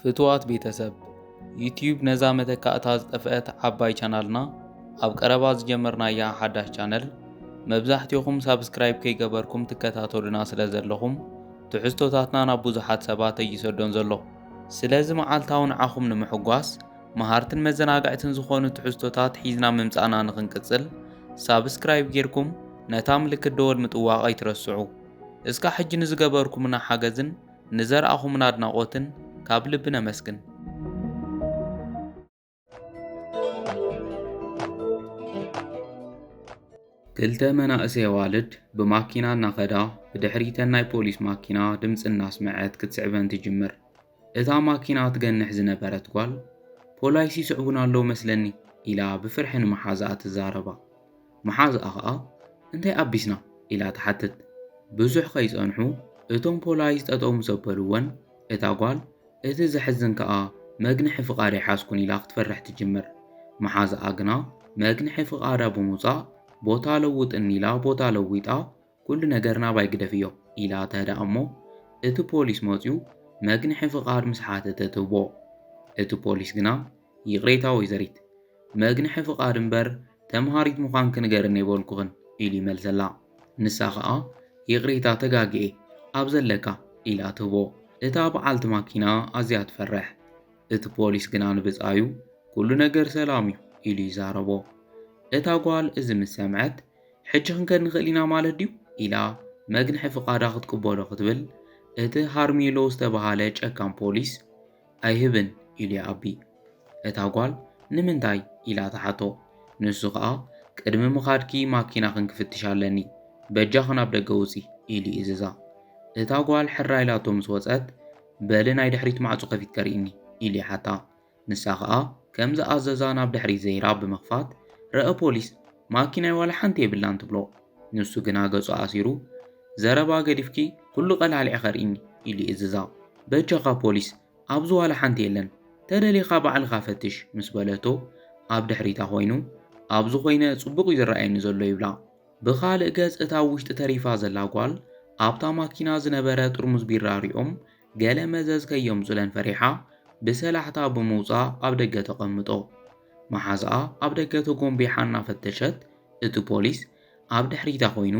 ፍትዋት ቤተሰብ፣ ዩትዩብ ነዛ መተካእታ ዝጠፍአት ዓባይ ቻናልና ኣብ ቀረባ ዝጀመርናያ ሓዳሽ ቻነል፣ መብዛሕትኹም ሳብስክራይብ ከይገበርኩም ትከታተሉና ስለ ዘለኹም፣ ትሕዝቶታትና ናብ ብዙሓት ሰባት እይሰዶን ዘሎ። ስለዚ መዓልታዊ ንዓኹም ንምሕጓስ፣ መሃርትን መዘናግዕትን ዝኾኑ ትሕዝቶታት ሒዝና ምምጻእና ንኽንቅጽል፣ ሳብስክራይብ ጌርኩም ነታ ምልክት ደወል ምጥዋቕ ኣይትረስዑ። እስካ ሕጂ ንዝገበርኩምና ሓገዝን ንዘርኣኹምና ኣድናቖትን ካብ ልቢ ነመስግን። ክልተ መናእሰይ ኣዋልድ ብማኪና እናኸዳ፣ ብድሕሪተን ናይ ፖሊስ ማኪና ድምፂ እናስመዐት ክትስዕበን ትጅምር። እታ ማኪና ትገንሕ ዝነበረት ጓል፣ "ፖላይስ ይስዕቡና ኣለዉ መስለኒ" ኢላ ብፍርሒ ንመሓዛኣ ትዛረባ። መሓዛኣ ኸኣ፣ "እንታይ ኣቢስና?" ኢላ ትሓትት። ብዙሕ ከይጸንሑ፣ እቶም ፖላይስ ጠጠው ምስ ኣበልወን፣ እታ ጓል፣ "እቲ ዘሕዝን ከኣ መግንሒ ፍቓድ ኣይሓዝኩን" ኢላ ክትፈርሕ ትጅምር። መሓዛኣ ግና መግንሒ ፍቓዳ ብምውጻእ፣ "ቦታ ለውጥኒ" ኢላ ቦታ ለዊጣ፣ "ኩሉ ነገር ናባይ ግደፍዮ" ኢላ ተህድኣ እሞ፣ እቲ ፖሊስ መጺኡ መግንሒ ፍቓድ ምስ ሓተተ ትህቦ። እቲ ፖሊስ ግና፣ "ይቕሬታ ወይዘሪት፣ መግንሒ ፍቓድ እምበር ተምሃሪት ምዃንኪ ንገርኒ ኣይበልኩኽን" ኢሉ ይመልሰላ። ንሳ ኸኣ፣ "ይቕሬታ ተጋግየ፣ ኣብ ዘለካ" ኢላ ትህቦ። እታ በዓልቲ ማኪና ኣዝያ ትፈርሕ። እቲ ፖሊስ ግና ንብጻዩ፣ "ኩሉ ነገር ሰላም እዩ" ኢሉ ይዛረቦ። እታ ጓል እዚ ምስ ሰምዐት፣ "ሕጂ ክንከድ ንኽእል ኢና ማለት ድዩ?" ኢላ መግንሒ ፍቓዳ ክትቅበሎ ክትብል፣ እቲ ሃርሚሎ ዝተባህለ ጨካን ፖሊስ፣ "ኣይህብን" ኢሉ ይኣቢ። እታ ጓል፣ "ንምንታይ?" ኢላ ትሓቶ። ንሱ ኸኣ፣ "ቅድሚ ምኻድኪ ማኪናኽን ክፍትሽ ኣለኒ፣ በጃኺ ናብ ደገ ውጺ" ኢሉ ይእዝዛ። እታ ጓል ሕራይ ኢላቶ ምስ ወጸት፣ "በሊ ናይ ድሕሪት ማዕጾ ከፊትኪ ኣርእይኒ" ኢሉ ይሓታ። ንሳ ኸኣ ከም ዝኣዘዛ ናብ ድሕሪት ዘይራ ብምኽፋት፣ "ረአ ፖሊስ፣ ማኪናይ ዋላ ሓንቲ የብላን" ትብሎ። ንሱ ግና ገጹ ኣሲሩ፣ "ዘረባ ገዲፍኪ ኩሉ ቀላሊዕኺ ኣርእይኒ" ኢሉ ይእዝዛ። "በጃኻ ፖሊስ፣ ኣብዚ ዋላ ሓንቲ የለን፣ ተደሊኻ ባዕልኻ ፈትሽ" ምስ በለቶ፣ ኣብ ድሕሪታ ኮይኑ፣ "ኣብዚ ኮይነ ጽቡቕ እዩ ዝረኣየኒ ዘሎ" ይብላ። ብኻልእ ገጽ፣ እታ ኣብ ውሽጢ ተሪፋ ዘላ ጓል፣ ኣብታ ማኪና ዝነበረ ጥርሙዝ ቢራ ሪኦም፣ ገለ መዘዝ ከየምጹለን ፈሪሓ፣ ብሰላሕታ ብምውጻእ ኣብ ደገ ተቐምጦ። መሓዛኣ ኣብ ደገ ተጎንቢሓ እናፈተሸት፣ እቲ ፖሊስ ኣብ ድሕሪታ ኮይኑ፣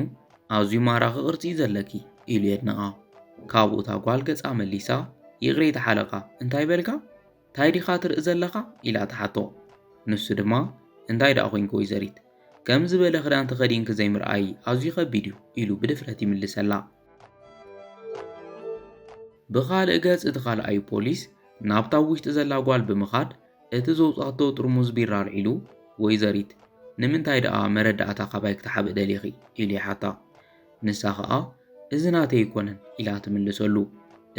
"ኣዝዩ ማራኺ ቅርጺ እዩ ዘለኪ" ኢሉ የድንቓ። ካብኡ እታ ጓል ገጻ መሊሳ፣ "ይቕሬታ ሓለቓ፣ እንታይ በልካ? ታይ ዲኻ ትርኢ ዘለኻ?" ኢላ ትሓቶ። ንሱ ድማ፣ "እንታይ ደኣ ኮንኪ ወይዘሪት? ከም ዝበለ ክዳን ተኸዲንኪ ዘይምርኣይ ኣዝዩ ከቢድ እዩ" ኢሉ ብድፍረት ይምልሰላ። ብኻልእ ገጽ፣ እቲ ካልኣዩ ፖሊስ ናብታ ውሽጢ ዘላ ጓል ብምኻድ፣ እቲ ዘውጻቶ ጥርሙዝ ቢራ ኣልዒሉ፣ "ወይዘሪት፣ ንምንታይ ደኣ መረዳእታ ካባይ ክትሓብእ ደሊኺ?" ኢሉ ይሓታ። ንሳ ኸኣ፣ "እዚ ናተይ ኣይኮነን" ኢላ ትምልሰሉ።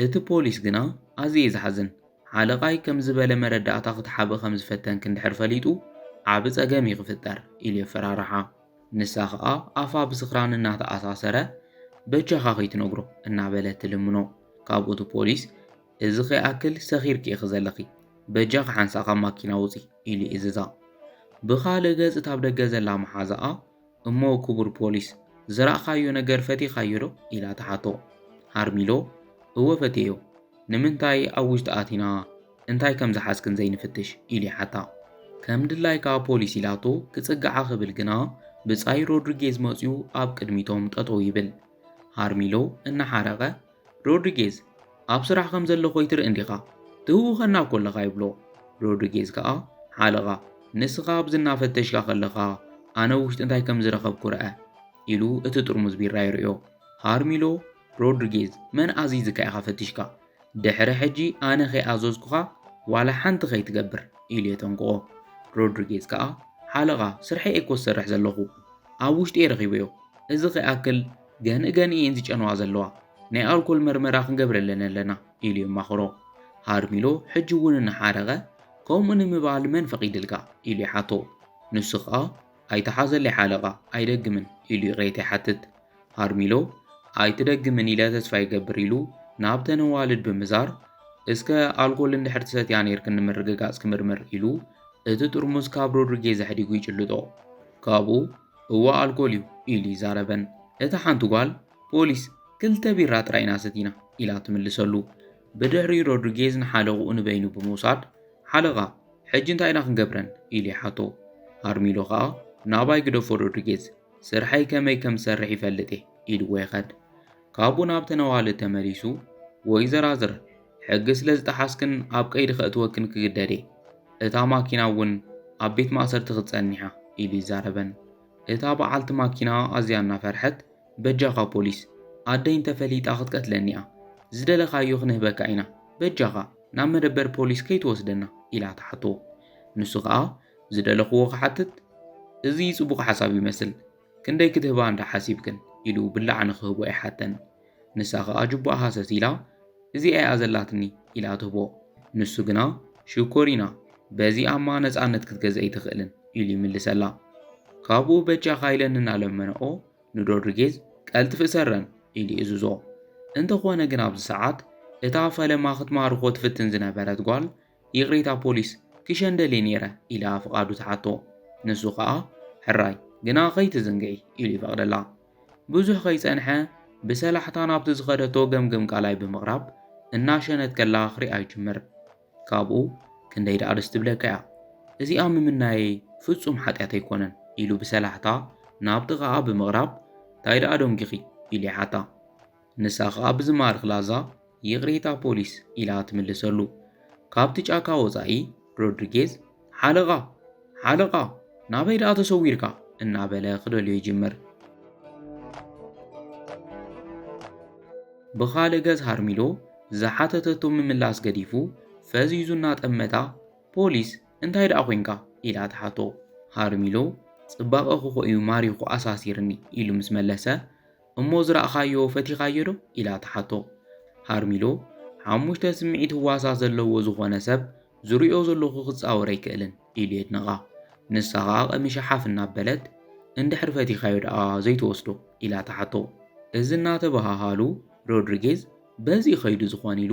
እቲ ፖሊስ ግና፣ "ኣዝየ ዝሓዝን፣ ሓለቓይ ከም ዝበለ መረዳእታ ክትሓብእ ከም ዝፈተንኪ እንድሕር ፈሊጡ፣ ዓቢ ጸገም እዩ ክፍጠር" ኢሉ የፈራርሓ። ንሳ ኸኣ ኣፋ ብስኽራን እናተኣሳሰረ፣ "በጃኻ ከይትነግሮ" እናበለት ትልምኖ። ካብኡ እቲ ፖሊስ፣ "እዚ ከይኣክል ሰኺርኪ ኢኺ ዘለኺ፣ በጃኺ ሓንሳእ ካብ ማኪና ውጺ" ኢሉ ይእዝዛ። ብኻልእ ገጽ፣ እታ ኣብ ደገ ዘላ መሓዛኣ፣ "እሞ ክቡር ፖሊስ፣ ዝረኣኻዮ ነገር ፈቲኻዮ ዶ?" ኢላ ትሓቶ። ሃርሚሎ፣ "እወ ፈትየዮ፣ ንምንታይ ኣብ ውሽጢ ኣቲና እንታይ ከም ዝሓዝክን ዘይንፍትሽ?" ኢሉ ይሓታ። ከም ድላይካ ፖሊስ ኢላቶ ክጽግዓ ክብል ግና ብጻይ ሮድሪጌዝ መጺኡ ኣብ ቅድሚቶም ጠጠው ይብል። ሃርሚሎ እናሓረቐ፣ "ሮድሪጌዝ፣ ኣብ ስራሕ ከም ዘለኹ ኣይትርእን ዲኻ? ትህውኸና እኮ ኣለኻ" ይብሎ። ሮድሪጌዝ ከኣ፣ "ሓለቓ፣ ንስኻ ኣብዚ እናፈተሽካ ከለኻ ኣነ ውሽጢ እንታይ ከም ዝረኸብኩ ርኣ" ኢሉ እቲ ጥርሙዝ ቢራ የርእዮ። ሃርሚሎ፣ "ሮድሪጌዝ፣ መን ኣዚዝካ ኢኻ ፈቲሽካ? ድሕሪ ሕጂ ኣነ ከይኣዘዝኩኻ ዋላ ሓንቲ ከይትገብር" ኢሉ የጠንቅቖ። ሮድሪጌዝ ከኣ፣ "ሓለቓ፣ ስርሐይ እኮ ዝሰርሕ ዘለኹ፣ ኣብ ውሽጢ እየ ረኺበዮ። እዚ ከይኣክል ገንኢ ገንኢ እየን ዝጨንዋ ዘለዋ። ናይ ኣልኮል መርመራ ክንገብረለን ኣለና" ኢሉ የማኽሮ። ሃርሚሎ ሕጂ እውን እናሓረቐ፣ "ከምኡ ንምባል መን ፈቒድልካ?" ኢሉ ይሓቶ። ንሱ ኸኣ፣ "ኣይተሓዘለይ ሓለቓ፣ ኣይደግምን" ኢሉ ይቕሬታ ይሓትት። ሃርሚሎ፣ "ኣይትደግምን ኢለ ተስፋ ይገብር" ኢሉ ናብተን ኣዋልድ ብምዛር፣ "እስከ ኣልኮል እንድሕር ትሰትያ ኔርክን ንምርግጋጽ ክምርምር" ኢሉ እቲ ጥርሙዝ ካብ ሮድሪጌዝ ኣሕዲጉ ይጭልጦ። ካብኡ፣ "እወ ኣልኮል እዩ" ኢሉ ይዛረበን። እታ ሓንቲ ጓል፣ "ፖሊስ፣ ክልተ ቢራ ጥራይ ኢና ሰቲና" ኢላ ትምልሰሉ። ብድሕሪኡ ሮድሪጌዝ ንሓለቕኡ ንበይኑ ብምውሳድ፣ ሓለቓ፣ ሕጂ እንታይ ኢና ክንገብረን? ኢሉ ይሓቶ። ሃርሚሎ ኸኣ፣ ናባይ ግደፎ ሮድሪጌዝ፣ ስርሐይ ከመይ ከም ዝሰርሕ ይፈልጥ እየ ኢልዎ ይኸድ። ካብኡ ናብ ተነዋልድ ተመሊሱ፣ ወይ ዘራዝር፣ ሕጊ ስለ ዝጠሓስክን ኣብ ቀይዲ ከእትወክን ክግደድ እየ። እታ ማኪና እውን ኣብ ቤት ማእሰርቲ ክትጸንሕ እያ ኢሉ ይዛረበን። እታ በዓልቲ ማኪና ኣዝያ እናፈርሐት፣ በጃኻ ፖሊስ፣ ኣደይ እንተፈሊጣ ክትቀትለኒ እያ። ዝደለኻዮ ክንህበካ ኢና። በጃኻ ናብ መደበር ፖሊስ ከይትወስደና ኢላ ትሓቶ። ንሱ ኸኣ ዝደለኽዎ ክሓትት፣ እዚ ጽቡቕ ሓሳብ ይመስል። ክንደይ ክትህባ እንዳ ሓሲብክን ኢሉ ብላዕ ንኽህቦ ይሓተን። ንሳ ኸኣ ጅቡኣ ሃሰስ ኢላ እዚኣ እያ ዘላትኒ ኢላ ትህቦ። ንሱ ግና ሽኮሪና በዚኣማ ነጻነት ክትገዝእ ኣይትኽእልን ኢሉ ይምልሰላ። ካብኡ በጃኻ ኢለን እናለመነኦ ንሮድሪጌዝ ቀልጥፍ እሰረን ኢሉ ይእዝዞ። እንተኾነ ግን ኣብዚ ሰዓት እታ ፈለማ ክትማርኾ ትፍትን ዝነበረት ጓል ይቕሬታ ፖሊስ ክሸንደል እየ ነይረ ኢላ ፍቓዱ ትሓቶ። ንሱ ኸኣ ሕራይ ግና ኸይትዝንግዒ ኢሉ ይፈቕደላ። ብዙሕ ከይጸንሐ ብሰላሕታ ናብቲ ዝኸደቶ ገምገም ቃላይ ብምቕራብ እናሸነት ከላ ክሪኣ ይጅምር። ካብኡ ክንደይ ደኣ ደስ ትብለካ እያ እዚኣ ምምናየይ ፍጹም ሓጢኣት ኣይኮነን ኢሉ ብሰላሕታ ናብ ጥቓኣ ብምቕራብ እንታይ ደኣ ደንጊኺ ኢሉ ይሓታ። ንሳ ኸኣ ብዝማርኽ ላዛ ይቕሬታ ፖሊስ ኢላ ትምልሰሉ። ካብቲ ጫካ ወጻኢ ሮድሪጌዝ ሓለቓ ሓለቓ ናበይ ደኣ ተሰዊርካ እናበለ ክደልዮ ይጅምር። ብኻልእ ገጽ ሃርሚሎ ዝሓተተቶ ምምላስ ገዲፉ ፈዚዙ እናጠመታ ፖሊስ እንታይ ደኣ ኮይንካ ኢላ ትሓቶ። ሃርሚሎ ጽባቐ ክኾ እዩ ማሪኹ ኣሳሲርኒ ኢሉ ምስ መለሰ እሞ ዝረእኻዮ ፈቲኻዮ ዶ ኢላ ትሓቶ። ሃርሚሎ ሓሙሽተ ስምዒት ህዋሳ ዘለዎ ዝኾነ ሰብ ዝሪኦ ዘለኹ ክጻወር ኣይክእልን ኢሉ የድንቓ። ንሳ ኸኣ ቀሚሻ ሓፍ እናበለት እንድሕር ፈቲኻዮ ደኣ ዘይትወስዶ ኢላ ትሓቶ። እዚ እናተበሃሃሉ ሮድሪጌዝ በዚ ኸይዱ ዝኾን ኢሉ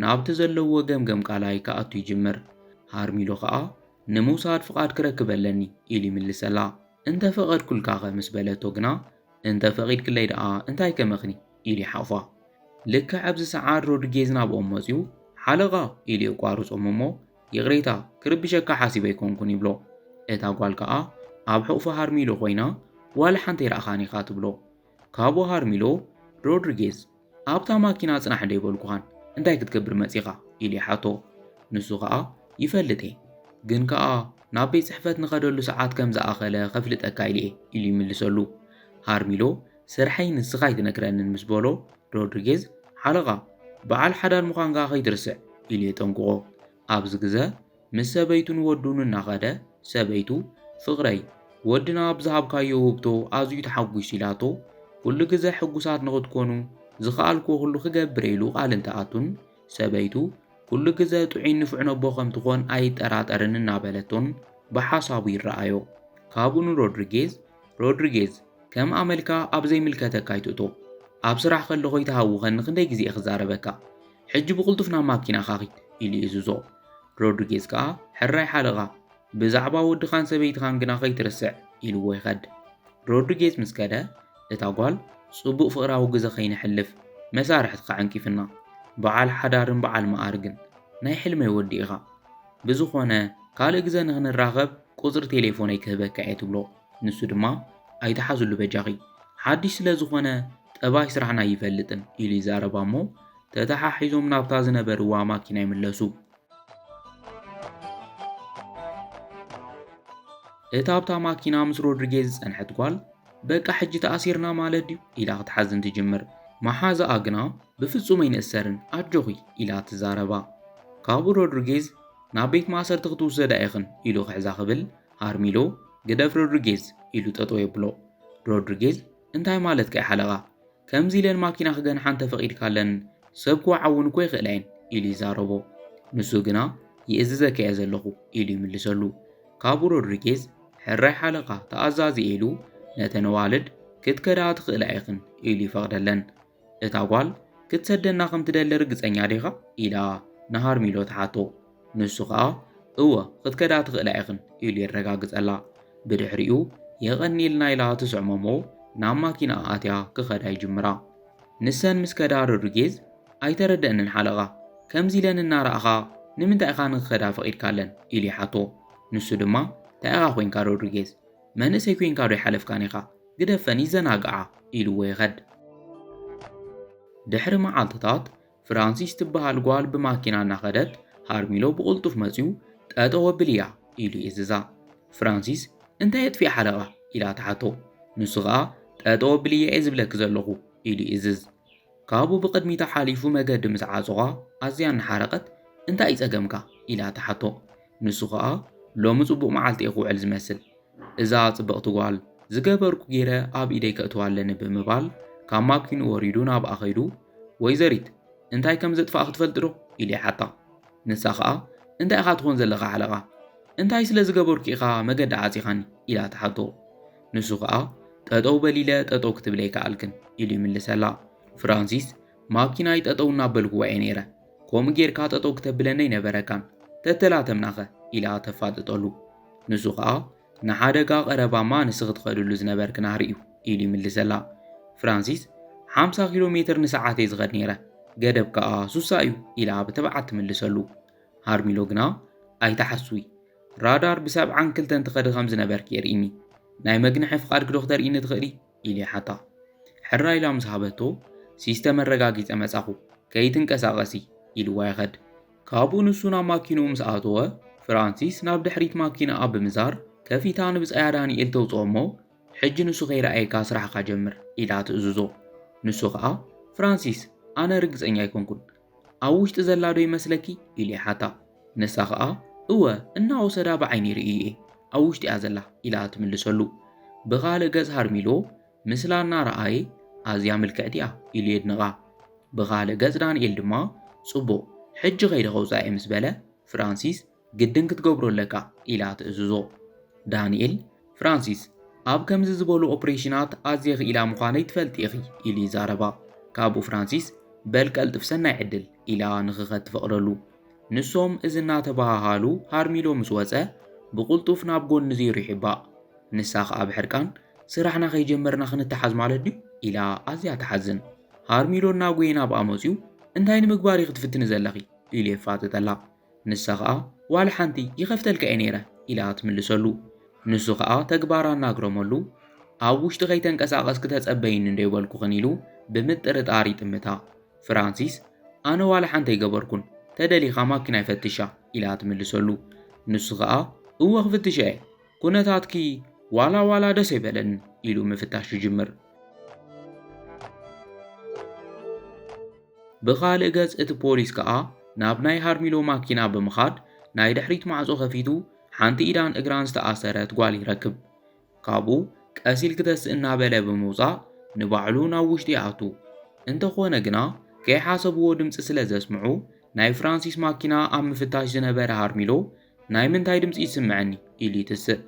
ናብቲ ዘለዎ ገምገም ቃላይ ክኣቱ ይጅምር። ሃርሚሎ ኸኣ ንምውሳድ ፍቓድ ክረክብ ኣለኒ ኢሉ ይምልሰላ። እንተ ፈቐድኩልካኸ ምስ በለቶ ግና እንተ ፈቒድክለይ ደኣ እንታይ ከመኽኒ ኢሉ ይሓፋ። ልክዕ ኣብዚ ሰዓት ሮድሪጌዝ ናብኦም መጺኡ ሓለቓ ኢሉ የቋርጾም እሞ ይቕሬታ ክርብሸካ ሓሲበ ኣይኮንኩን ይብሎ። እታ ጓል ከኣ ኣብ ሕቑፋ ሃርሚሎ ኮይና ዋላ ሓንቲ ኣይረኣኻን ኢኻ ትብሎ። ካብኡ ሃርሚሎ ሮድሪጌዝ ኣብታ ማኪና ጽናሕ እንዶ ኣይበልኩኻን እንታይ ክትገብር መጺኻ ኢሉ ይሓቶ። ንሱ ከኣ ይፈልጥ እየ ግን ከኣ ናብ ቤት ጽሕፈት ንኸደሉ ሰዓት ከም ዝኣኸለ ከፍልጠካ ኢለ እየ ኢሉ ይምልሰሉ። ሃርሚሎ ስርሐይ ንስኻ ኣይትነግረንን ምስ በሎ ሮድሪጌዝ ሓለቓ በዓል ሓዳር ምዃንካ ከይትርስዕ ኢሉ የጠንቅቖ። ኣብዚ ግዘ ምስ ሰበይቱን ወዱን እናኸደ ሰበይቱ ፍቕረይ ወድና ብዝሃብካዮ ውህብቶ ኣዝዩ ተሓጒሱ ኢላቶ ኩሉ ግዘ ሕጉሳት ንኽትኮኑ ዝኸኣልክዎ ኩሉ ክገብር ኢሉ ቃል እንትኣቱን ሰበይቱ ኩሉ ግዘ ጥዑይ ንፉዕ ነቦ ከም ትኾን ኣይጠራጠርን እናበለቶን ብሓሳቡ ይረኣዮ። ካብኡ ንሮድሪጌዝ ሮድሪጌዝ ከም ኣመልካ ኣብ ዘይምልከተካ ኣይትእቶ። ኣብ ስራሕ ከለኹ ኣይትሃውኸኒ ክንደይ ግዜ እየ ክዛረበካ። ሕጂ ብቕልጡፍ ናብ ማኪናኻ ኺድ ኢሉ ይእዝዞ። ሮድሪጌዝ ከኣ ሕራይ ሓለቓ ብዛዕባ ወድኻን ሰበይትኻን ግና ከይትርስዕ ኢልዎ ይኸድ። ሮድሪጌዝ ምስ ከደ እታ ጓል ጽቡቕ ፍቕራዊ ግዘ ከይነሕልፍ መሳርሕትኻ ዕንቂፍና። በዓል ሓዳርን በዓል መኣርግን ናይ ሕልመይ ወዲ ኢኻ። ብዝኾነ ካልእ ግዘ ንኽንራኸብ ቁጽሪ ቴሌፎነይ ክህበካ እየ ትብሎ። ንሱ ድማ ኣይትሓዝሉ በጃኺ ሓድሽ ስለ ዝኾነ ጠባይ ስራሕና ኣይፈልጥን ኢሉ ይዛረባ እሞ ተተሓሒዞም ናብታ ዝነበርዋ ማኪና ይምለሱ። እታ ኣብታ ማኪና ምስ ሮድሪጌዝ ዝጸንሐት ጓል በቃ ሕጂ ተኣሲርና ማለት ድዩ ኢላ ክትሓዝን ትጅምር። መሓዛኣ ግና ብፍጹም ኣይንእሰርን ኣጆኺ ኢላ ትዛረባ። ካብኡ ሮድሪጌዝ ናብ ቤት ማእሰርቲ ክትውሰዳ ኢኽን ኢሉ ክሕዛ ክብል ሃርሚሎ ግደፍ ሮድሪጌዝ ኢሉ ጠጠው የብሎ። ሮድሪጌዝ እንታይ ማለትካ እዩ ሓለቓ? ከምዚ ኢለን ማኪና ክገንሓ እንተፈቒድካለን ሰብ ክወዓውን እኮ ይኽእላ እየን ኢሉ ይዛረቦ። ንሱ ግና ይእዝዘካ እየ ዘለኹ ኢሉ ይምልሰሉ። ካብኡ ሮድሪጌዝ ሕራይ ሓለቓ ተኣዛዚ ኢሉ ነተን ኣዋልድ ክትከዳ ትኽእላ ኢኽን ኢሉ ይፈቕደለን። እታ ጓል ክትሰደና ከም ትደሊ ርግጸኛ ዲኻ ኢላ ንሃርሚሎ ትሓቶ። ንሱ ኸኣ እወ ክትከዳ ትኽእላ ኢኽን ኢሉ የረጋግጸላ። ብድሕሪኡ የቐንየልና ኢላ ትስዕሞ እሞ ናብ ማኪና ኣትያ ክኸዳ ይጅምራ። ንሰን ምስ ከዳ ሮድሪጌዝ ኣይተረደእንን ሓለቓ ከምዚ ኢለን እናረኣኻ ንምንታይ ኢኻ ንክኸዳ ፈቒድካለን? ኢሉ ይሓቶ። ንሱ ድማ እንታይ ኢኻ ኮንካ ሮድሪጌዝ? መንእሰይ ኮንካ ዶ ይሓለፍካን ኢኻ? ግደፈን ይዘናግዓ ኢልዎ ይኸድ። ድሕሪ መዓልትታት ፍራንሲስ ትበሃል ጓል ብማኪና እናኸደት ሃርሚሎ ብቕልጡፍ መፅዩ ጠጠው ኣብልያ ኢሉ ይእዝዛ። ፍራንሲስ እንታይ የጥፊኣ ሓለቓ ኢላ ትሓቶ። ንሱ ኸኣ ጠጠው ኣብልየ እየ ዝብለኪ ዘለኹ ኢሉ ይእዝዝ። ካብኡ ብቕድሚታ ሓሊፉ መገዲ ምስ ዓጾቓ ኣዝያ እናሓረቐት እንታይ እዩ ጸገምካ ኢላ ትሓቶ። ንሱ ኸኣ ሎሚ ጽቡቕ መዓልቲ እየ ክውዕል ዝመስል እዛ ጽብቕቲ ጓል ዝገበርኩ ገይረ ኣብ ኢደይ ከእትዋ ኣለኒ ብምባል ካብ ማኪንኡ ወሪዱ ናብኣ ኸይዱ፣ ወይዘሪት እንታይ ከም ዘጥፋእኺ ትፈልጢ ዶ? ኢሉ ይሓታ። ንሳ ኸኣ እንታይ ኢኻ ትኾን ዘለኻ ሓለቓ? እንታይ ስለ ዝገበርኩ ኢኻ መገዲ ዓጺኻኒ? ኢላ ትሓቶ። ንሱ ኸኣ ጠጠው በል ኢለ ጠጠው ክትብለይ ከኣልክን ኢሉ ይምልሰላ። ፍራንሲስ ማኪናይ ጠጠው እናበልክዋ እየ ነይረ። ከምኡ ጌርካ ጠጠው ክተብለኒ ኣይነበረካን። ተተላተምናኸ? ኢላ ተፋጥጠሉ። ንሱ ኸኣ ንሓደጋ ቀረባማ ንስኺ ትኸድሉ ዝነበርኪ ናህሪ እዩ ኢሉ ይምልሰላ። ፍራንሲስ ሓምሳ ኪሎ ሜትር ንሰዓት እየ ዝኸድ ነይረ፣ ገደብ ከኣ ሱሳ እዩ ኢላ ብትብዓት ትምልሰሉ። ሃርሚሎ ግና ኣይትሓስዊ፣ ራዳር ብሰብዓን ክልተን ትኸዲ ከም ዝነበርኪ የርእኒ። ናይ መግንሒ ፍቓድኪ ዶ ክተርእይኒ ትኽእሊ? ኢሉ ይሓታ። ሕራይ ኢላ ምስ ሃበቶ፣ ሲስተም ኣረጋጊጸ መጻኹ፣ ከይትንቀሳቐሲ ኢልዋ ይኸድ። ካብኡ ንሱ ናብ ማኪንኡ ምስ ኣተወ፣ ፍራንሲስ ናብ ድሕሪት ማኪናኣ ብምዛር ከፊታ ንብጻያ ዳንኤል ተውጽኦ እሞ፣ ሕጂ ንሱ ከይረኣየካ ስራሕካ ጀምር ኢላ ትእዝዞ። ንሱ ኸኣ ፍራንሲስ ኣነ ርግጸኛ ኣይኮንኩን፣ ኣብ ውሽጢ ዘላ ዶ ይመስለኪ ኢሉ ይሓታ። ንሳ ኸኣ እወ እናወሰዳ ብዓይኒ ርእየ እየ ኣብ ውሽጢ እያ ዘላ ኢላ ትምልሰሉ። ብኻልእ ገጽ ሃርሚሎ ምስላ እናረኣየ ኣዝያ ምልክዕቲ እያ ኢሉ የድንቓ። ብኻልእ ገጽ ዳንኤል ድማ ጽቡቕ ሕጂ ከይደ ከውጻእ እየ ምስ በለ ፍራንሲስ ግድን ክትገብሮ ኣለካ ኢላ ትእዝዞ። ዳንኤል ፍራንሲስ ኣብ ከምዚ ዝበሉ ኦፕሬሽናት ኣዝየ ክኢላ ምዃነይ ትፈልጢ ኢኺ ኢሉ ይዛረባ። ካብኡ ፍራንሲስ በል ቀልጥፍ ሰናይ ዕድል ኢላ ንኽኸድ ትፈቕደሉ። ንሶም እዚ እናተበሃሃሉ ሃርሚሎ ምስ ወጸ ብቕልጡፍ ናብ ጎኒ ዜሩ ይሕባእ። ንሳ ኸኣ ብሕርቃን ስራሕና ከይጀመርና ክንተሓዝ ማለት ድዩ ኢላ ኣዝያ ትሓዝን። ሃርሚሎ እናጎየ ናብኣ መጺኡ እንታይ ንምግባር ኢኺ ትፍትኒ ዘለኺ ኢሉ የፋጥጠላ። ንሳ ኸኣ ዋላ ሓንቲ ይኸፍተልካ እየ ነይረ ኢላ ትምልሰሉ። ንሱ ኸኣ ተግባራ እናግረመሉ ኣብ ውሽጢ ከይተንቀሳቐስኪ ተጸበይኒ እንዶ ይበልኩኽን ኢሉ ብምጥርጣር ይጥምታ። ፍራንሲስ ኣነ ዋላ ሓንቲ ኣይገበርኩን፣ ተደሊኻ ማኪናይ ፈትሻ ኢላ ትምልሰሉ። ንሱ ኸኣ እወ ክፍትሻ እየ፣ ኩነታትኪ ዋላ ዋላ ደስ ኣይበለንን ኢሉ ምፍታሽ ይጅምር። ብኻልእ ገጽ እቲ ፖሊስ ከኣ ናብ ናይ ሃርሚሎ ማኪና ብምኻድ ናይ ድሕሪት ማዕጾ ከፊቱ ሓንቲ ኢዳን እግራን ዝተኣሰረት ጓል ይረክብ። ካብኡ ቀስ ኢልኪ ተስእ እናበለ ብምውጻእ ንባዕሉ ናብ ውሽጢ ይኣቱ። እንተኾነ ግና ከይሓሰብዎ ድምጺ ስለ ዘስምዑ ናይ ፍራንሲስ ማኪና ኣብ ምፍታሽ ዝነበረ ሃርሚሎ ናይ ምንታይ ድምጺ ይስምዐኒ ኢሉ ይትስእ።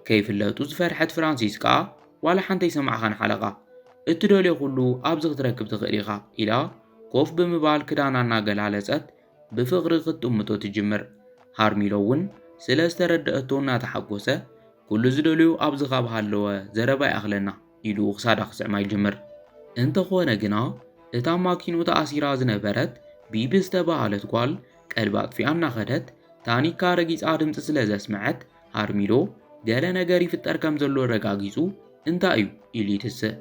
ከይፍለጡ ዝፈርሐት ፍራንሲስ ከኣ ዋላ ሓንቲ ኣይሰማዕኻን ሓለቓ፣ እትደልዮ ኩሉ ኣብዚ ክትረክብ ትኽእል ኢኻ ኢላ ኮፍ ብምባል ክዳና እናገላለጸት ብፍቕሪ ክትጥምቶ ትጅምር። ሃርሚሎ እውን ስለ ዝተረደአቶ እናተሓጎሰ ኩሉ ዝደልዮ ኣብዚ ካብ ሃለወ ዘረባ ይኣኽለና ኢሉ ክሳዳ ክስዕማ ይጅምር። እንተኾነ ግና እታ ማኪኑ ተኣሲራ ዝነበረት ቢቢ ዝተባሃለት ጓል ቀልቢ ኣጥፊኣ እናኸደት ታኒካ ረጊጻ ድምፂ ስለ ዘስመዐት ሃርሚሎ ገለ ነገር ይፍጠር ከም ዘሎ ረጋጊጹ እንታይ እዩ ኢሉ ይትስእ።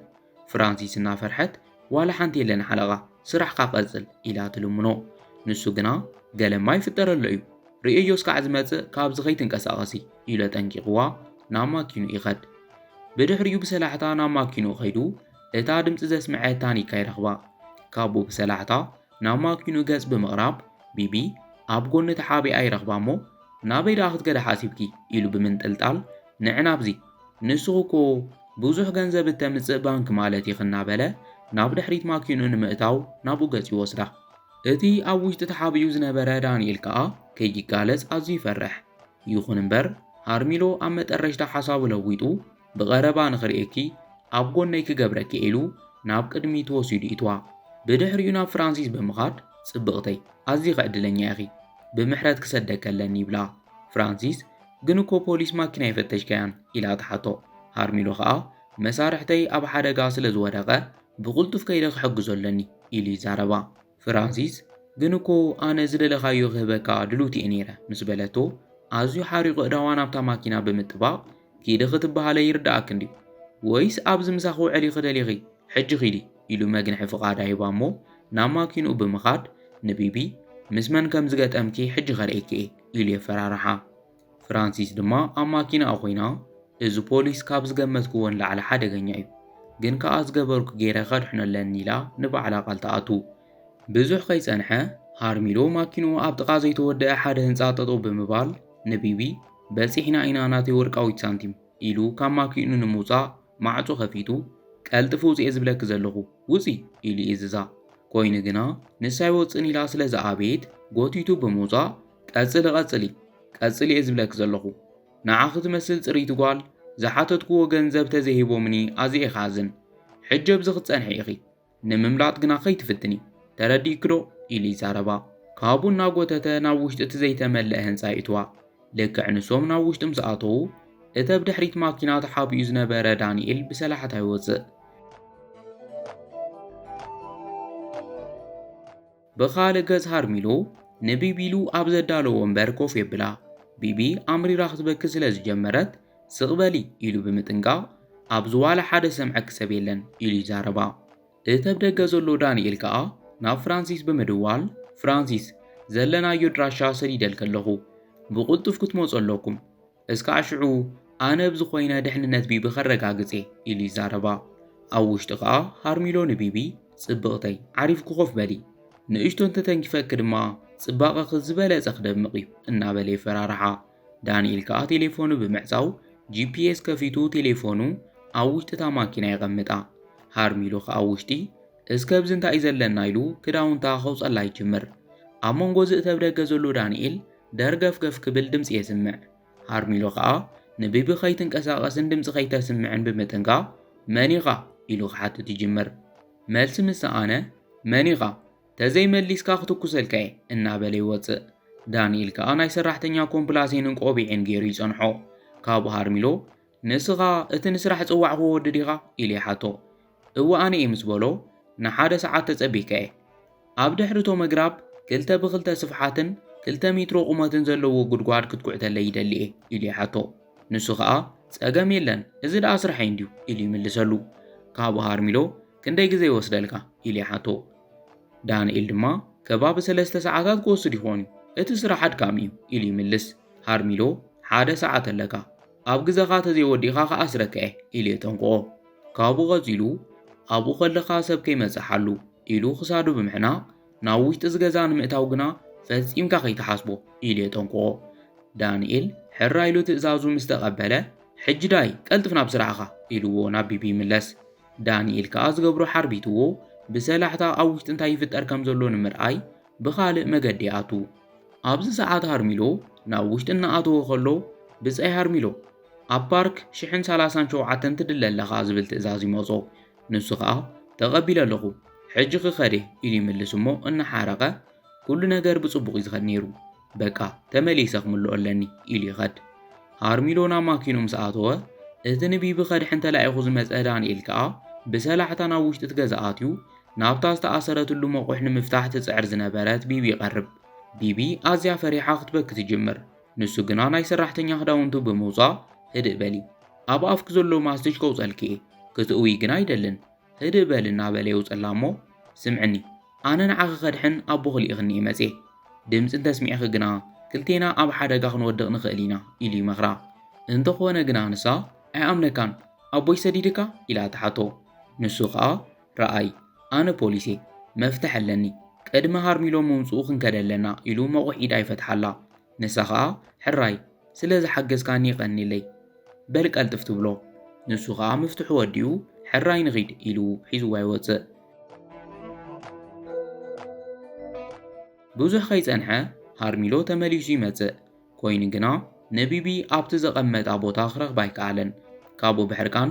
ፍራንሲስ እናፈርሐት ዋላ ሓንቲ የለን ሓለቓ ስራሕካ ቀጽል ኢላ ትልምኖ። ንሱ ግና ገለማ ይፍጠረሎ እዩ ርእዮ እስካዕ ዝመጽእ ካብዚ ከይትንቀሳቐሲ ኢሉ ኣጠንቂቕዋ ናብ ማኪኑ ይኸድ። ብድሕሪኡ ብሰላሕታ ናብ ማኪኑ ከይዱ እታ ድምፂ ዘስምዐት ታኒካ ይረኽባ። ካብኡ ብሰላሕታ ናብ ማኪኑ ገጽ ብምቕራብ ቢቢ ኣብ ጎኒ ተሓቢኣ ይረኽባ እሞ ናበይ ደኣ ክትገዳ ሓሲብኪ ኢሉ ብምንጥልጣል ንዕ ናብዚ ንስኺ እኮ ብዙሕ ገንዘብ እተምጽእ ባንክ ማለት ኢኺ እናበለ ናብ ድሕሪት ማኪኑ ንምእታው ናብኡ ገጽ ይወስዳ። እቲ ኣብ ውሽጢ ተሓቢኡ ዝነበረ ዳንኤል ከኣ ከይጋለጽ ኣዝዩ ይፈርሕ። ይኹን እምበር ሃርሚሎ ኣብ መጠረሽታ ሓሳቡ ለዊጡ ብቐረባ ንኽርእየኪ ኣብ ጎነይ ክገብረኪ ኢሉ ናብ ቅድሚት ወሲዱ ይእትዋ። ብድሕሪኡ ናብ ፍራንሲስ ብምኻድ ጽብቕተይ ኣዚኺ ዕድለኛ ኢኺ ብምሕረት ክሰደኪ ኣለኒ ይብላ። ፍራንሲስ ግን እኮ ፖሊስ ማኪና ኣይፈተሽካያን ኢላ ትሓቶ። ሃርሚሎ ኸኣ መሳርሕተይ ኣብ ሓደጋ ስለ ዝወደቐ ብቕልጡፍ ከይደ ክሕግዞ ኣለኒ ኢሉ ይዛረባ። ፍራንሲስ ግን እኮ ኣነ ዝደለኻዮ ክህበካ ድሉት እየ ነይረ ምስ በለቶ፣ ኣዝዩ ሓሪቑ ኣእዳዋ ናብታ ማኪና ብምጥባቕ፣ ኪዲ ክትበሃለ ይርድኣክ እንድዩ፣ ወይስ ኣብዚ ምሳኺ ውዕል ኢኺ ደሊኺ? ሕጂ ኺዲ ኢሉ መግንሒ ፍቓዳ ሂባ እሞ ናብ ማኪንኡ ብምኻድ ንቢቢ፣ ምስ መን ከም ዝገጠምኪ ሕጂ ከርእየኪ እየ ኢሉ የፈራርሓ። ፍራንሲስ ድማ ኣብ ማኪናኣ ኮይና፣ እዚ ፖሊስ ካብ ዝገመትክዎ ንላዕሊ ሓደገኛ እዩ፣ ግን ከኣ ዝገበርኩ ገይረ ከድሕኖ ኣለኒ ኢላ ንባዕላ ቃል ትኣቱ። ብዙሕ ከይጸንሐ፣ ሃርሚሎ ማኪንኡ ኣብ ጥቓ ዘይተወደአ ሓደ ህንጻ ጠጠው ብምባል ንቢቢ፣ በጺሕና ኢና ናተይ ወርቃዊት ሳንቲም ኢሉ ካብ ማኪንኡ ንምውጻእ ማዕጾ ከፊቱ፣ ቀልጥፊ ውጽእ እየ ዝብለኪ ዘለኹ፣ ውጺ ኢሉ ይእዝዛ። ኮይኑ ግና ንሳ ኣይወጽእን ኢላ ስለ ዝኣበየት ጎቲቱ ብምውጻእ፣ ቀጽሊ ቀጽሊ፣ ቀጽሊ እየ ዝብለኪ ዘለኹ። ንዓኺ ትመስል ጽርይቲ ጓል ዝሓተትክዎ ገንዘብ ተዘይሂቦምኒ ኣዝየ እየ ክሓዝን። ሕጂ ኣብዚ ክትጸንሒ ኢኺ። ንምምላጥ ግና ከይትፍትኒ። ተረዲእኪ ዶ? ኢሉ ይዛረባ። ካብኡ እናጎተተ ናብ ውሽጢ እቲ ዘይተመልአ ህንጻ ይእትዋ። ልክዕ ንሶም ናብ ውሽጢ ምስ ኣተዉ፣ እቲ ኣብ ድሕሪት ማኪና ተሓቢኡ ዝነበረ ዳንኤል ብሰላሕታ ይወጽእ። ብኻልእ ገጽ ሃርሚሎ ንቢቢ ኢሉ ኣብ ዘዳለዎ ወንበር ኮፍ የብላ። ቢቢ ኣምሪራ ክትበኪ ስለ ዝጀመረት፣ ስቕ በሊ ኢሉ ብምጥንቃቕ፣ ኣብዚ ዋላ ሓደ ሰምዐኪ ሰብ የለን ኢሉ ይዛረባ። እቲ ኣብ ደገ ዘሎ ዳንኤል ከኣ ናብ ፍራንሲስ ብምድዋል፣ ፍራንሲስ፣ ዘለናዮ ኣድራሻ ሰዲደልኪ ኣለኹ፣ ብቕልጡፍ ክትመጹ ኣለኩም። እስካዕ ሽዑ ኣነ ኣብዚ ኮይነ ድሕንነት ቢቢ ከረጋግጽ እየ ኢሉ ይዛረባ። ኣብ ውሽጢ ከኣ ሃርሚሎ ንቢቢ፣ ጽብቕተይ፣ ዓሪፍኪ ኮፍ በሊ፣ ንእሽቶ እንተተንኪፈኪ ድማ ጽባቐኺ ዝበለጸ ክደምቕ እዩ እናበለ የፈራርሓ። ዳንኤል ከኣ ቴሌፎኑ ብምዕጻው ጂ ፒ ኤስ ከፊቱ ቴሌፎኑ ኣብ ውሽጢ እታ ማኪና የቐምጣ። ሃርሚሎ ከኣ ኣብ ውሽጢ እስከ ኣብዚ እንታይ እዩ ዘለና ኢሉ ክዳውንታ ከውጸላ ይጅምር። ኣብ መንጎ እዚ እቲ ኣብ ደገ ዘሎ ዳንኤል ደርገፍገፍ ክብል ድምጺ የስምዕ። ሃርሚሎ ከኣ ንቢቢ ከይትንቀሳቐስን ድምጺ ከይተስምዕን ብምጥንቃቕ፣ መን ኢኻ? ኢሉ ክሓትት ይጅምር። መልሲ ምስ ሰኣነ፣ መን ኢኻ? ተዘይመሊስካ ክትኩሰልካ እየ እናበለ ይወጽእ። ዳንኤል ከኣ ናይ ሰራሕተኛ ኮምፕላሴንን ቆቢዕን ገይሩ ይጸንሖ። ካብኡ ሃርሚሎ፣ ንስኻ እቲ ንስራሕ ዝጸዋዕክዎ ወዲ ዲኻ? ኢሉ ይሓቶ። እወ ኣነ እየ ምስ በሎ፣ ንሓደ ሰዓት ተጸቢካ እየ። ኣብ ድሕሪ እቶም ኣግራብ ክልተ ብኽልተ ስፍሓትን ክልተ ሜትሮ ቁመትን ዘለዎ ጉድጓድ ክትኩዕተለይ ይደሊ እየ ኢሉ ይሓቶ። ንሱ ኸኣ ጸገም የለን፣ እዚ ደኣ ስራሐይ እንድዩ ኢሉ ይምልሰሉ። ካብኡ ሃርሚሎ ክንደይ ግዜ ይወስደልካ ኢሉ ይሓቶ። ዳንኤል ድማ ከባቢ ሰለስተ ሰዓታት ክወስድ ይኾን እዩ፣ እቲ ስራሕ ኣድካሚ እዩ ኢሉ ይምልስ። ሃርሚሎ ሓደ ሰዓት ኣለካ፣ ኣብ ግዘኻ ተዘይወዲእኻ ክኣስረካ እየ ኢሉ የጠንቅቖ። ካብኡ ቐጺሉ ኣብኡ ከለኻ ሰብ ከይመጽእ ሓሉ ኢሉ ክሳዱ ብምሕናቕ ናብ ውሽጢ እዚ ገዛ ንምእታው ግና ፈጺምካ ከይትሓስቦ ኢሉ የጠንቅቖ። ዳንኤል ሕራይ ኢሉ ትእዛዙ ምስ ተቐበለ ሕጂ ዳይ ቀልጥፍ ናብ ስራሕኻ ኢልዎ ናብ ቢቢ ይምለስ። ዳንኤል ከኣ ዝገብሮ ሓርቢትዎ ብሰላሕታ ኣብ ውሽጢ እንታይ ይፍጠር ከም ዘሎ ንምርኣይ ብኻልእ መገዲ ይኣቱ። ኣብዚ ሰዓት ሃርሚሎ ናብ ውሽጢ እናኣተወ ከሎ ብጻይ ሃርሚሎ ኣብ ፓርክ ሽሕን ሰላሳን ሸውዓተን ትድለ ኣለኻ ዝብል ትእዛዝ ይመጾ። ንሱ ከኣ ተቐቢለ ኣለኹ ሕጂ ክኸደ ኢሉ ይምልስ እሞ እናሓረቐ ኩሉ ነገር ብጽቡቕ እዩ ዝኸድ ነይሩ። በቃ ተመሊሰ ክምልኦ ኣለኒ ኢሉ ይኸድ። ሃርሚሎ ናብ ማኪኑ ምስ ኣተወ እቲ ንቢቢ ከድሕን ተላኢኹ ዝመጸ ዳንኤል ከኣ ብሰላሕታ ናብ ውሽጢ እቲ ገዛ ኣትዩ ናብታ ዝተኣሰረትሉ መቑሕ ንምፍታሕ ትጽዕር ዝነበረት ቢቢ ይቐርብ። ቢቢ ኣዝያ ፈሪሓ ክትበኪ ትጅምር። ንሱ ግና ናይ ሰራሕተኛ ክዳውንቱ ብምውጻእ ህድእ በሊ፣ ኣብ ኣፍኪ ዘሎ ማስትሽ ከውጸልኪ እየ፣ ክትእውዪ ግና ኣይደልን፣ ህድእ በሊ እናበለ የውጸላ እሞ ስምዕኒ፣ ኣነ ንዓኺ ከድሕን ኣቦኺ ልኢኽኒ እየ መጽየ። ድምጺ እንተስሚዕኺ ግና ክልቴና ኣብ ሓደጋ ክንወድቕ ንኽእል ኢና ኢሉ ይመኽራ። እንተኾነ ግና ንሳ ኣይኣምነካን፣ ኣቦይ ሰዲድካ ኢላ ትሓቶ። ንሱ ኸኣ ረኣይ ኣነ ፖሊስ እየ፣ መፍትሕ ኣለኒ፣ ቅድሚ ሃርሚሎ ምውጽኡ ክንከደ ኣለና ኢሉ መቑሕ ኢዳ ይፈትሓላ። ንሳ ኸኣ ሕራይ ስለ ዝሓገዝካኒ የቐንየለይ። በል ቀልጥፍ ትብሎ። ንሱ ኸኣ ምፍትሑ ወዲኡ ሕራይ ንኺድ ኢሉ ሒዝዋ ይወጽእ። ብዙሕ ከይጸንሐ ሃርሚሎ ተመሊሱ ይመጽእ። ኮይኑ ግና ንቢቢ ኣብቲ ዘቐመጣ ቦታ ክረኽባ ኣይከኣለን። ካብኡ ብሕርቃን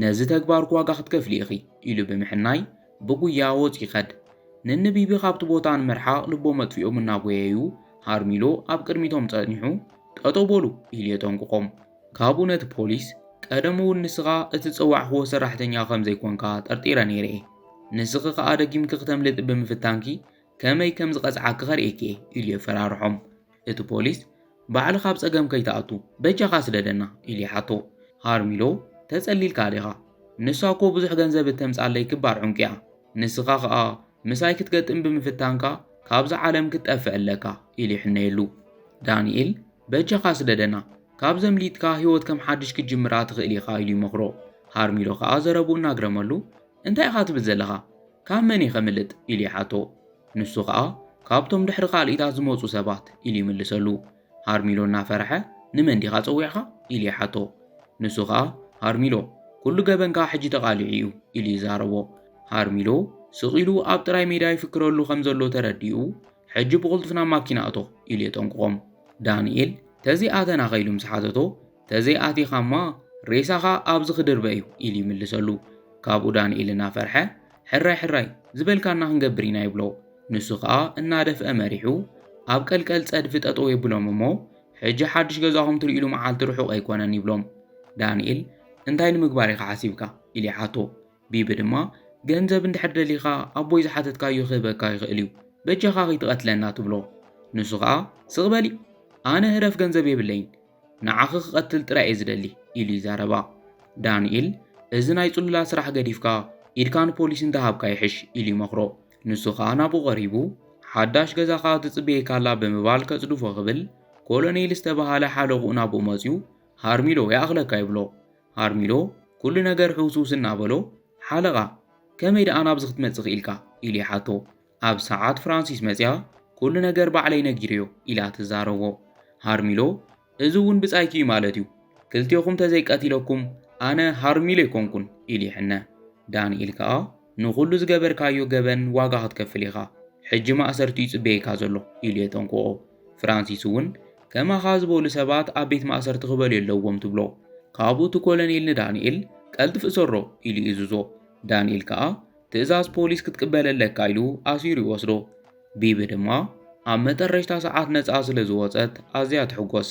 ነዚ ተግባርኪ ዋጋ ክትከፍሊ ኢኺ ኢሉ ብምሕናይ ብጉያ ወጺኡ ይኸድ። ንንቢቢ ካብቲ ቦታ ንምርሓቕ ልቦም ኣጥፊኦም እናጎየዩ ሃርሚሎ ኣብ ቅድሚቶም ጸኒሑ ጠጠው በሉ ኢሉ የጠንቅቖም። ካብኡ ነቲ ፖሊስ ቀደም እውን ንስኻ እቲ ዝጸዋዕክዎ ሰራሕተኛ ከም ዘይኮንካ ጠርጢረ ነይረ እየ። ንስኺ ከኣ ደጊምኪ ክተምልጢ ብምፍታንኪ ከመይ ከም ዝቐጽዓኪ ከርእየኪ እየ ኢሉ የፈራርሖም። እቲ ፖሊስ ባዕልኻ ኣብ ጸገም ከይትኣቱ በጃኻ ስደደና ኢሉ ይሓቶ። ሃርሚሎ ተጸሊልካ ዲኻ? ንሳ እኮ ብዙሕ ገንዘብ እተምጻለይ ክባር ዑንቂ እያ። ንስኻ ኸኣ ምሳይ ክትገጥም ብምፍታንካ ካብዛ ዓለም ክትጠፍእ ኣለካ ኢሉ ይሕነየሉ። ዳንኤል በጃኻ ስደደና፣ ካብ ዘምሊጥካ ህይወት ከም ሓድሽ ክትጅምራ ትኽእል ኢኻ ኢሉ ይመኽሮ። ሃርሚሎ ኸኣ ዘረብኡ እናግረመሉ እንታይ ኢኻ ትብል ዘለኻ? ካብ መን እየ ከምልጥ ኢሉ ይሓቶ። ንሱ ኸኣ ካብቶም ድሕሪ ካልኢታት ዝመጹ ሰባት ኢሉ ይምልሰሉ። ሃርሚሎ እናፈርሐ ንመን ዲኻ ጸዊዕኻ ኢሉ ይሓቶ። ንሱ ኸኣ ሃርሚሎ ኩሉ ገበንካ ሕጂ ተቓሊዑ እዩ ኢሉ ይዛረቦ። ሃርሚሎ ስቕ ኢሉ ኣብ ጥራይ ሜዳ ይፍክረሉ ከም ዘሎ ተረዲኡ ሕጂ ብቕልጡፍ ናብ ማኪና እቶ ኢሉ የጠንቅቖም። ዳንኤል ተዘይኣተና ከኢሉ ምስ ሓተቶ ተዘይኣቲኻማ ሬሳኻ ኣብዚ ክድርበ እዩ ኢሉ ይምልሰሉ። ካብኡ ዳንኤል እናፈርሐ ሕራይ ሕራይ ዝበልካና ክንገብር ኢና ይብሎ። ንሱ ኸኣ እናደፍአ መሪሑ ኣብ ቀልቀል ጸድፊ ጠጠው የብሎም እሞ ሕጂ ሓድሽ ገዛኹም ትርእሉ መዓልቲ ርሑቕ ኣይኮነን ይብሎም። ዳንኤል እንታይ ንምግባር ኢኻ ሓሲብካ ኢሉ ይሓቶ። ቢቢ ድማ ገንዘብ እንድሕር ደሊኻ ኣቦይ ዝሓተትካዮ ክህበካ ይኽእል እዩ፣ በጃኻ ከይትቐትለና ትብሎ። ንሱ ኸኣ ስቕ በሊ ኣነ ህረፍ ገንዘብ የብለይን፣ ንዓኺ ክቐትል ጥራይ እየ ዝደሊ ኢሉ ይዛረባ። ዳንኤል እዚ ናይ ጽሉላ ስራሕ ገዲፍካ ኢድካ ንፖሊስ እንተሃብካ ይሕሽ ኢሉ ይመኽሮ። ንሱ ኸኣ ናብኡ ቀሪቡ ሓዳሽ ገዛኻ ትጽበየካ ኣላ ብምባል ከጽድፎ ክብል ኮሎኔል ዝተባህለ ሓለቕኡ ናብኡ መጺኡ ሃርሚሎ ይኣኽለካ ይብሎ። ሃርሚሎ ኩሉ ነገር ሕውስውስ እናበሎ ሓለቓ ከመይ ደኣ ናብዚ ክትመጽእ ክኢልካ ኢሉ ይሓቶ። ኣብ ሰዓት ፍራንሲስ መጽያ ኩሉ ነገር ባዕለይ ነጊረዮ ኢላ ትዛረቦ። ሃርሚሎ እዚ እውን ብጻይኪ እዩ ማለት እዩ። ክልቴኹም ተዘይቀቲለኩም ኣነ ሃርሚሎ ኣይኮንኩን ኢሉ ይሕነ። ዳንኤል ከኣ ንኹሉ ዝገበርካዮ ገበን ዋጋ ክትከፍል ኢኻ። ሕጂ ማእሰርቲ እዩ ጽበየካ ዘሎ ኢሉ የጠንቅቖ። ፍራንሲስ እውን ከማኻ ዝበሉ ሰባት ኣብ ቤት ማእሰርቲ ክበሉ የለዎም ትብሎ። ካብኡ እቲ ኮሎኔል ንዳንኤል ቀልጥፍ እሰሮ ኢሉ ይእዝዞ። ዳንኤል ከኣ ትእዛዝ ፖሊስ ክትቅበል ኣለካ ኢሉ ኣሲሩ ይወስዶ። ቢቢ ድማ ኣብ መጠረሽታ ሰዓት ነጻ ስለ ዝወጸት ኣዝያ ትሕጎስ።